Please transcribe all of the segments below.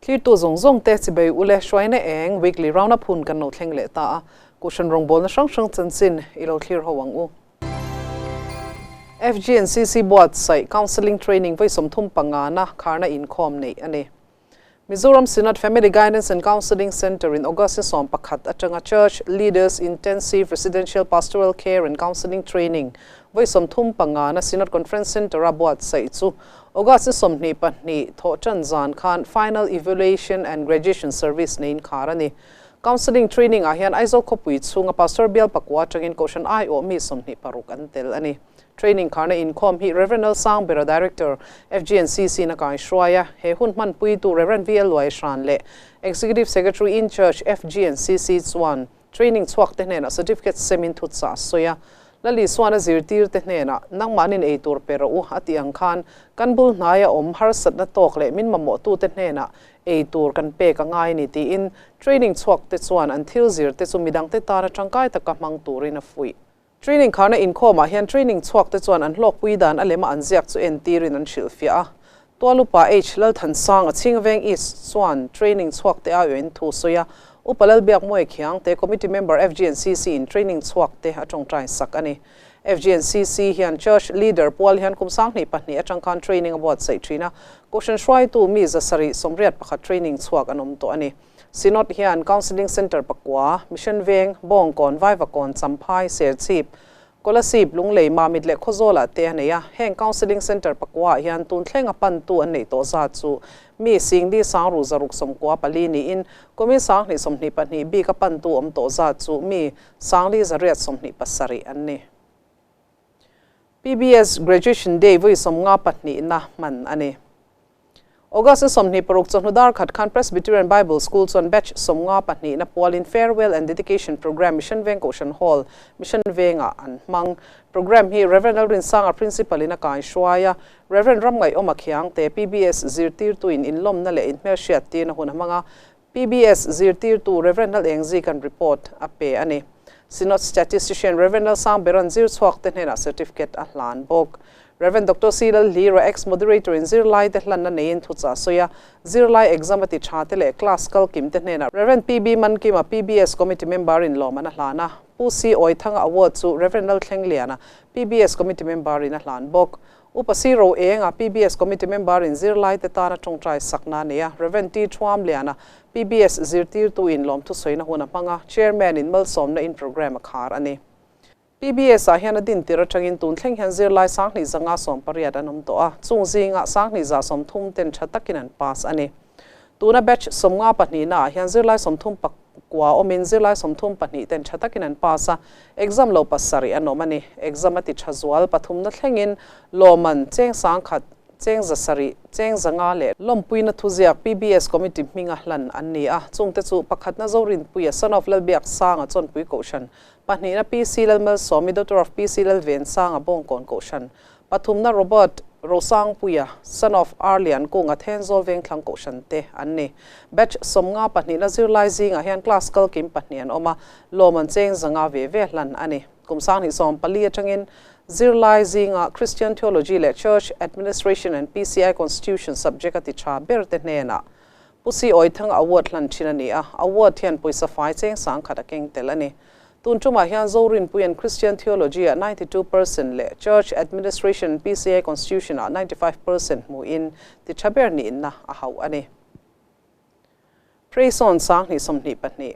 Thlirtu zawng zawng te chibei ule hruaina eng weekly round up hun kan lo thleng leh ta a, Kohhran rawngbawlna hrang hrang chanchin i lo thlir ho ang u. FGNCC buatsaih Counselling Training vawi 35 na kharna inkhawm neih a ni. Mizoram Synod Family Guidance and Counselling Centre in August ni 11 atanga Church Leaders Intensive Residential Pastoral Care and Counselling Training vawi 35 na Synod Conference Centre a buatsaih chu August ni 22 thawhtan zan khan Final Evaluation and Graduation Service neiin khar a ni. Counselling Training ah hian Aizawl khawpui chhunga Pastor bial pakua atangin Kohhran aiawh mi 26 an tel a ni. Training kharna inkhawm hi Rev. Lalsangbera Director, FGNCC na kai hruaia he hun hmanpuitu Rev. VL Luaihran leh Executive Secretary in Charge FGNCC chuan training chhuak te hnenah certificate semin thutsa a sawi a. Lali chuan a zirtir te hnenah nangmahnin ei tur pe rawh u a tih ang khan kan bul hnaia awm harsatna tawk leh min mamawhtu te hnenah ei tur kan pek a ngai ni tiin training chhuak te chuan an thil zir te chu midang te tana tangkai taka hmang turin a fuih. Training kharna inkhawmah hian training chhuak te chuan an hlawkpui dan a lema an ziak chu entirin an hrilhfiah a. Tualupa H Lalthansang a Chhingveng East chuan training chhuak te aiawhin thu sawi a, Upa Lalbiak Muai Khiang te committee member FGNCC in training chhuak te a tawngtai sak a ni. FGNCC hian Church Leader pual hian kum 2002 atang khan training a buatsaih thin a, Kohhran hruaitu mi 781 training chhuak an awm tawh a ni. Synod hian Counselling Centre pakua, Mission Veng, Bawngkawn, Vaivakawn, Champhai, Serchhip, Kolasib, Lunglei, Mamit leh Khawzawlah te a nei a. Heng Counselling Centre pakua ah hian tun thlenga pantu an neih tawh zat chu mi singli sangru zaruk 94 niin kumin 2022 bika pantu awm tawh zat chu mi sangli 827 an ni. PBS Graduation Day vawi 52 na hman a ni. August 26 chawhnu dar khat khan Presbyterian Bible School chuan batch 52 na pualin Farewell and Dedication Program Mission Veng Kohhran Hall, Mission Vengah an hmang. Program hi Reverend Lalrinsanga Principal in a kai hruaia Reverend Ramngai Awma Khiang te PBS zirtirtuin inlawmna leh inhmelhriat tirna hun a hmanga PBS zirtirtu Reverend Lalengzi kan report a pe a ni. Synod Statistician Reverend Lalsangberan zir chhuak te hnenah certificate a hlan bawk. Reverend Dr. C. Lalhlira ex-moderator in zirlai te hlanna neiin thucha sawi a, zirlai exam a ti tha te leh class kal kim te hnenah Reverend PB Mankima PBS committee member in lawm an a hlan a, Pu C. Awithanga award chu Reverend Lalthlengliana PBS committee member in a hlan bawk. Upa C. Ro Enga PBS committee member in zirlai te tana tawngtai sakna nei a, Reverend T. Thuamliana PBS zirtirtu in lawm thusawi hun a hmanga, chairman in malsawmna in program a khar a ni. PBS ah hian a din tir atangin tun thleng hian zirlai 2580 an awm tawh a, chung zinga 2130 ten tha takin an pass a ni. Tuna batch 52 na ah hian zirlai 39 awmin zirlai 32 ten tha takin an pass a, exam lo pasarih an awm a ni. Exam a ti tha zual pathum na thlengin lawman cheng 10,000 cheng 700 cheng 500 leh lawmpuina thuziak PBS committee hminga hlan an ni a, chungte chu pakhat na Zorinpuia son of Lalbiak Sanga Chawnpui Kohhran, pahnih na PC Lalmalsawmi daughter of PC Lalvensanga Bawngkawn Kohhran, pathum na Robert Rosangpuia son of Arlian Kunga Thenzawl Vengthlang Kohhran te an ni. Batch 52 na zirlai zinga hian class kal kim pahnih an awm a, lawman cheng 500 ve ve hlan a ni. Kum 2014 atangin zirlai zinga Christian Theology leh Church Administration and PCI Constitution subject a ti tha ber te hnenah Pu C. Awithanga award hlan thin a ni a, award hian pawisa fai cheng 10,000 a keng tel a ni. Tun tumah hian Zorinpuian Christian Theology ah 92% leh Church Administration PCI Constitution ah 95% hmuin ti tha ber niin na a hauh a ni. Praise on 2022.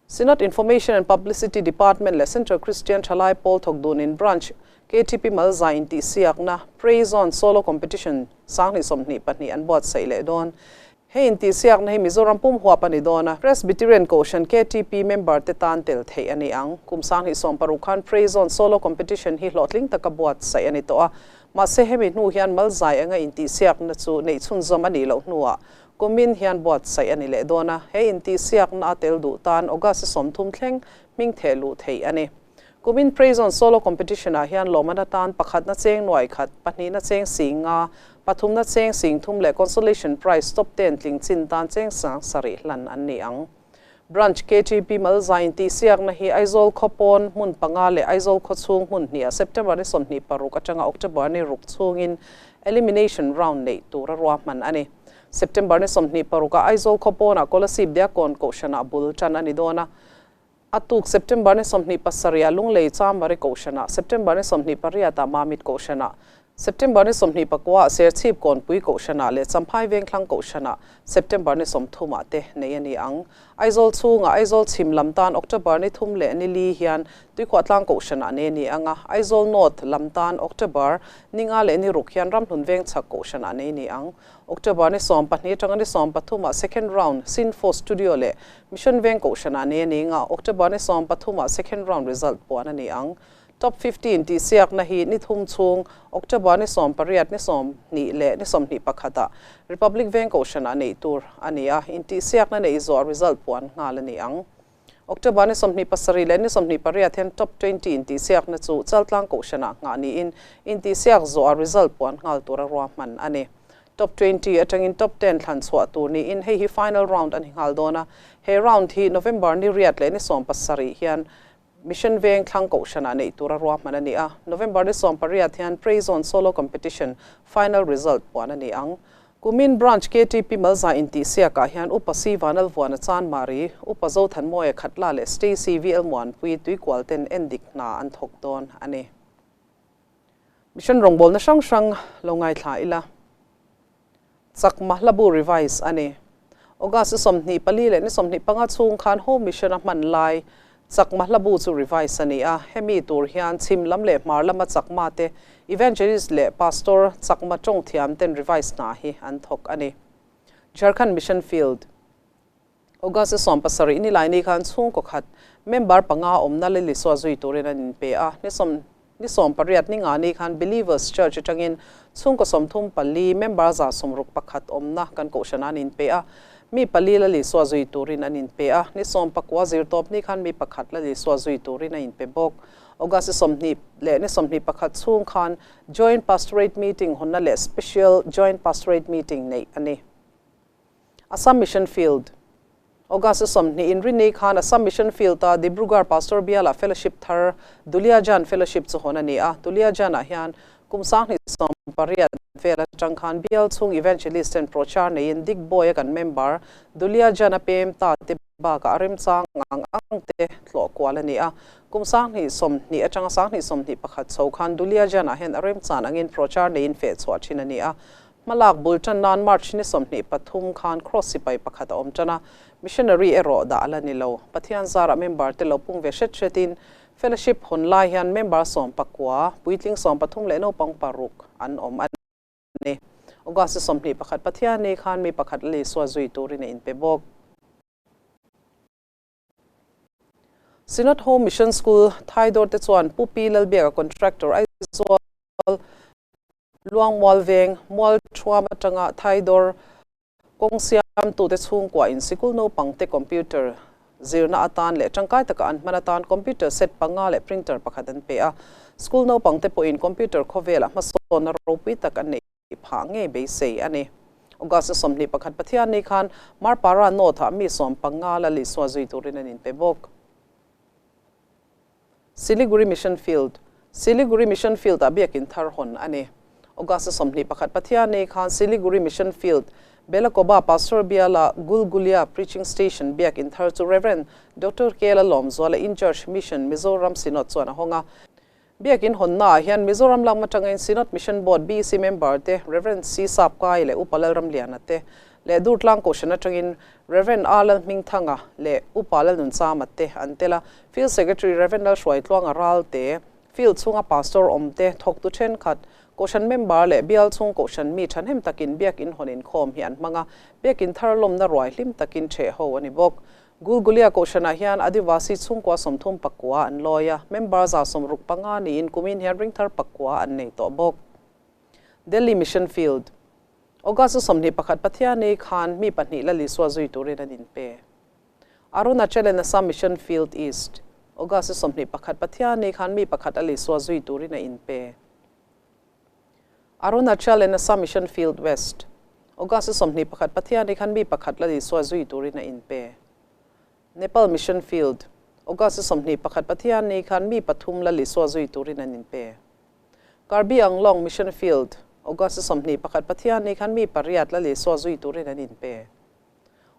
Synod Information and Publicity Department leh Central Christian Thalai Pawl Thawkdunin Branch KTP Malza in tihsiakna Praise on Solo Competition 2022 an buatsaih leh dawn. Hei in tihsiakna hi Mizoram pum huap a ni dawn a, Presbyterian Kohhran KTP member te tan tel theih a ni ang. Kum 2016 khan Praise on Solo Competition hi hlawhtling taka buatsaih a ni tawh a, mahse hemi hnu hian Malzai anga in tihsiakna chu neih chhunzawm a nih loh hnuah kumin hian buatsaih a ni leh dawn a, hei in tihsiakna a tel duh tan August 30 thleng hming theh luh theih a ni. Kumin Praise on Solo Competition ah hian lawmana tan pakhat na cheng 100, pahnih na cheng 500, pathum na cheng 30,000 leh consolation prize top 10 tling chin tan cheng 7,000 hlan an ni ang. Branch KTP Malza in tihsiakna hi Aizawl khawpawn hmun panga leh Aizawl khawchhung hmun hnih a September ni 26 atanga October ni ruk chungin elimination round nei tur a ruahman a ni. September ni 26 ah Aizawl khawpawnah Kolasib Diakkawn Kohhranah bul tan a ni dawn a. A tuk September ni 27 ah Lunglei Chamari Kohhranah, September ni 28 ah Mamit Kohhranah, September ni 29 ah Serchhip Kawnpui Kohhranah leh Champhai Vengthlang Kohhranah September ni 30 ah te nei a ni ang. Aizawl chhungah Aizawl chhim lam tan October ni 3 leh ni 4 hian Tuikhuahtlang Kohhranah nei a ni ang a, Aizawl North lam tan October ni 5 leh ni 6 hian Ramhlun Vengchhak Kohhranah nei a ni ang. October ni 12 atanga ni 13 ah Second Round Sinfo Studio leh Mission Veng Kohhranah nei a ni ang a, October ni 13 ah Second Round result puan a ni ang. Top 15 tih siakna hi ni thum chhung, October ni 18, ni 20 leh ni 21 ah Republic Veng Kohhranah neih tur a ni a, intihsiakna neih zawh result puan nghal a ni ang. October ni 27 leh ni 28 hian Top 20 intihsiakna chu Chaltlang Kohhranah nghah niin intihsiak zawha result puan nghal tura ruahman a ni. Top 20 atangin Top 10 thlan chhuah tur niin hei hi final round a ni nghal dawn a, he round hi November ni 8 leh ni 17 hian Mission Veng Thlang Kohhranah neih tura ruahman a ni a, November ni 18 hian Praise On Solo Competition final result puan a ni ang. Kumin Branch KTP Malza intihsiakah hian Upa C Vanalvuana Chanmari, Upa Zothanmawia Khatla leh Stacy VL Muanpui tuikual ten endik hna an thawk dawn a ni. Mission rawngbawlna hrang hrang lo ngaithla ila. Chakma Hlabu revise a ni. August 24 leh ni 25 chhung khan Home Mission a hman lai Chakma Hlabu chu revise a ni a, hemi tur hian chhim lam leh hmar lama Chakma te Evangelist leh Pastor Chakma tawng thiam ten revise hna hi an thawk a ni. Jharkhand Mission Field. August 17 ni lai ni khan chhungkaw khat member panga awmna le Lisua zui turin an inpe a, ni sawm ni 18 ni nga ni khan Believers Church atangin chhungkaw 34 member 161 awmna kan kohhran an inpe a, mi pali la Lisua zui turin an inpe a, ni 19 zirtawp ni khan mi pakhat la Lisua zui turin a inpe bawk. August 20 leh ni 21 chhung khan Joint Pastorate Meeting hawnna leh Special Joint Pastorate Meeting neih a ni. Assam Mission Field. August 20 inrinni khan Assam Mission Field a Dibrugarh Pastor Biala Fellowship thar Duliajan Fellowship chu hawn a ni a, Duliajan ah hian kum 2018 vel atang khan bial chhung Evangelist ten prochar neiin Digboi a kan member Duliajan a pem ta te bakah a remchang ang ang te tlawh kual a ni a, kum 2020 atanga 2021 chho khan Duliajan ah hian a remchan angin prochar neiin feh chhuah thin a ni a, Hmalak bul tan nan March ni 23 khan Cross sipai pakhat a awm tan a, missionary erawh dah a la ni lo. Pathian zarah member te lo pung ve hret hretin fellowship hawn lai hian member 19, puitling 13 leh naupang paruk an awm a ni. August 21 Pathian ni khan mi pakhat la Isua zui turin a inpe bawk. Synod Home Mission School, Thaidawr te chuan Pu Pi Lalbiaka Contractor Aizawl Luangmual Veng, Mual Thuam atanga Thaidawr kawng siamtute chhungkua in sikul naupangte computer zirna atan leh tangkai taka an hman atan computer set panga leh printer pakhat an pe a. School naupangte pawhin computer khawvelah hmasawnna ropui tak an neih phah ngei beisei a ni. August 21 Pathian ni khan Marpara North ah mi 15 la Lisua zui turin an inpe bawk. Siliguri Mission Field. Siliguri Mission Field ah biakin thar hawn a ni. August 21 Pathian ni khan Siliguri Mission Field Belakoba Pastor Biala Gulgulia Preaching Station biakin thar chu Reverend Dr. Kela Lawmzuala in Church Mission Mizoram Synod chuan a hawng a. Biakin hawnna ah hian Mizoram lam atangin Synod Mission Board BC member te Reverend C Sap Kai leh Upa Lalramliana te leh Durtlang Kohhran atangin Reverend R Lalhmingthanga leh Upa Lalnunchama te an tel a, Field Secretary Reverend Lalhruaitluanga Ral te, Field chhunga Pastor awm te thawktu thenkhat, Kohhran member leh bial chhung Kohhran mi thahnem takin biakin hawn inkhawm hi an hmang a, biakin thar lawmna ruai hlim takin theh ho a ni bawk. Gulgulia Kohhranah hian Adivasi chhungkua 39 an lawi a, member 165 niin kumin hian ringthar pakua an nei tawh bawk. Delhi Mission Field. August 21 Pathian ni khan mi pahnih la Lisua zui turin an inpe. Arunachal and Assam Mission Field East. August 21 Pathian ni khan mi pakhat a Lisua zui turin a inpe. Arunachal and Assam Mission Field West. August 21 Pathian ni khan mi pakhat la Lisua zui turin a inpe. Nepal Mission Field. August 21 Pathian ni khan mi pathum la Lisua zui turin an inpe. Karbi Anglong Mission Field. August 21 Pathianni khan mi pariat Lal Isua zui turin an inpe.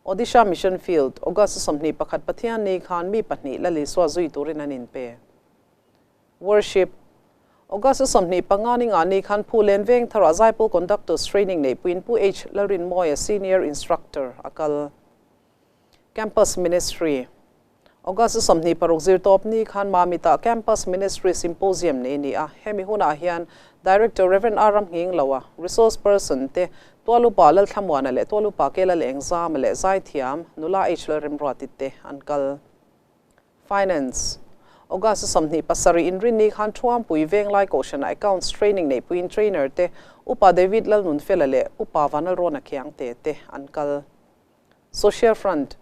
Odisha Mission Field, August 21 Pathianni khan mi pahnih Lal Isua zui turin an inpe. Worship, August 25 ni nga ni khan Phulen Veng Tharah Zaipawl Conductors Training nei puiin Pu H Lalrinmawia Senior Instructor a kal. Campus Ministry, August 26 zirtawp ni khan Mamita Campus Ministry Symposium nei a ni a, hemi hunah hian Director Rev R Ramngingloa, Resource Person te Tualupa Lalthlamuana leh Tualupa Kela Lengzama leh Zaithiam Nula H Lalremruati te an kal. Finance, August 27 Inrinni khan Thuampui Venglai Kohhranah Accounts Training neihpuiin Trainer te Upa David Lalnunfela leh Upa Vanlalrawna Khiangte te an kal. Social Front,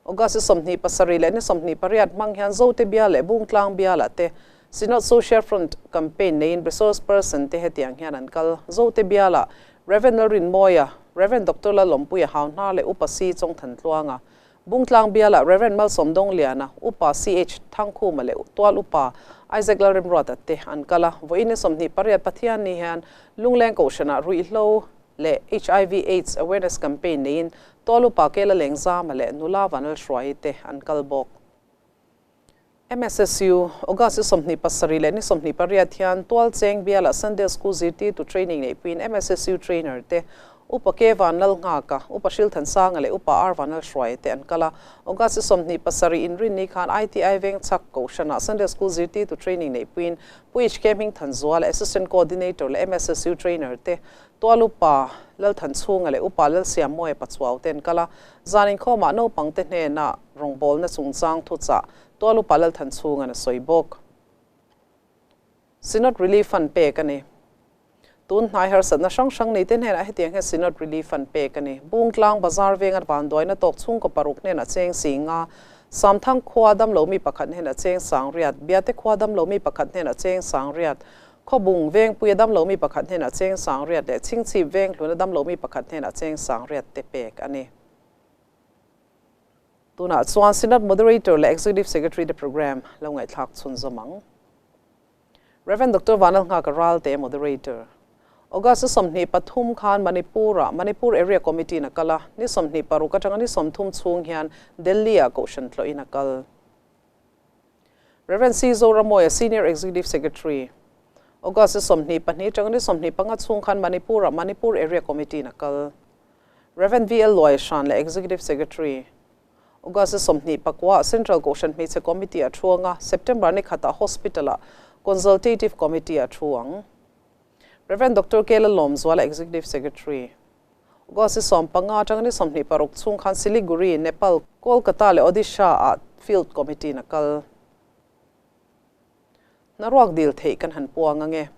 August 27 leh ni 28 hmang hian Zote Bial leh Bungtlang Bialah te Synod Social Front campaign neiin resource person te hetiang hian an kal. Zote Bialah Rev Lalrinmawia, Rev Doctor Lalawmpuia Hauhnar leh Upa C Chawngthantluanga, Bungtlang Bialah Rev Malsawm Dongliana, Upa CH Thangkhuma leh Tual Upa Isaac Lalrimruata te an kal a. Vawiin ni 28 Pathianni hian Lungleng Kohhranah ruihhlo leh hiv Aids Awareness Campaign neiin Tualupa Kela Lengzama leh Nula Vanlalhruai te an kal bawk. MSSU, August 27 leh ni 28 hian Tualcheng bialah Sunday School zirtirtu training neihpuiin MSSU trainer te Upa K Vanlalnghaka, Upa Hrilthansanga leh Upa R Vanlalhruai te an kal a. August 27 inrinni khan ITI Vengchhak Kohhranah Sunday School zirtirtu training neihpuiin Pu HK Hmingthanzuala, Assistant Coordinator leh MSSU trainer te Tual Upa Lalthanchhunga leh Upa Lalsiammawia Pachuau te an kal a, zan inkhawmah naupangte hnena rawngbawlna chungchang thuchah Tual Upa Lalthanchhunga'n a sawi bawk. Synod Relief Fund pek a ni. Tun hnai harsatna hrang hrang neite hnenah hetiang hian Synod Relief Fund pek a ni. Bungtlang Bazar venga vanduaina tawk chhungkaw paruk hnenah cheng singa, Samthang khua damlomi pakhat hnenah cheng sangriat, Biate khua damlomi pakhat hnenah cheng sangriat, Khawbung Vengpuia damlomi pakhat hnenah cheng sangriat leh Chhingchhip Venghluna damlomi pakhat hnenah cheng sangriat te pek a ni. Tunah chuan Synod Moderator leh Executive Secretary te program lo ngaihthlak chhunzawm ang. Rev. Doctor Vanlalnghaka Ralte, Moderator. August 23 khan Manipur-ah Manipur Area Committee in a kal a, ni 26 atanga ni 30 chhung hian Delhi-ah Kohhran tlawhin a kal. Rev. C. Zoramawia, Senior Executive Secretary. August 22 atanga ni 25 chhung khan Manipur-ah Manipur Area Committee in a kal. Rev. V. L. Luaihran leh Executive Secretary. August 29 Central Kohhran Hmeichhe Committee a thu ang a, September ni khatah Hospital-ah Consultative Committee a thu ang. Rev. Doctor K. Lalawmzuala, Executive Secretary. August 15 atanga ni 26 chhung khan Siliguri, Nepal, Kolkata leh Odisha-ah Field Committee-in a kal. Hnaruak dil theih kan han puang ang e.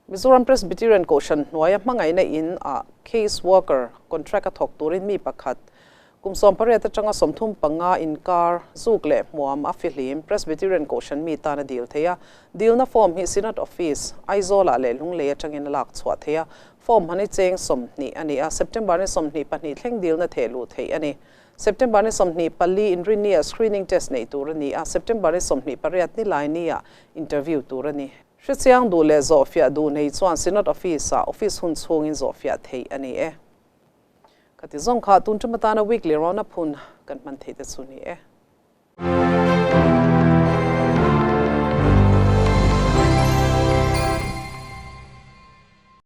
Mizoram Presbyterian Kohhran hnuaia hmangaihna in ah Case Worker contract a thawk turin mi pakhat kum 18 atanga 35 inkar zuk leh hmuam a fihlim Presbyterian Kohhran mi tan a dil thei a. Dilna form hi Synod Office, Aizawl ah leh Lunglei atangin a lak chhuah thei a. Form han i cheng 20 a ni a, September ni 22 thleng dilna theh luh theih a ni. September ni 24 inrinni-ah screening test neih tur a ni a, September ni 28 ni laini-ah interview tur a ni. Hrechiang duh leh zawhfiah duh nei chuan Synod Office-ah office hun chhungin zawhfiah theih a ni e. Ka ti zawng kha tun tum atana weekly round-up hun kan hman theih te chu ni e.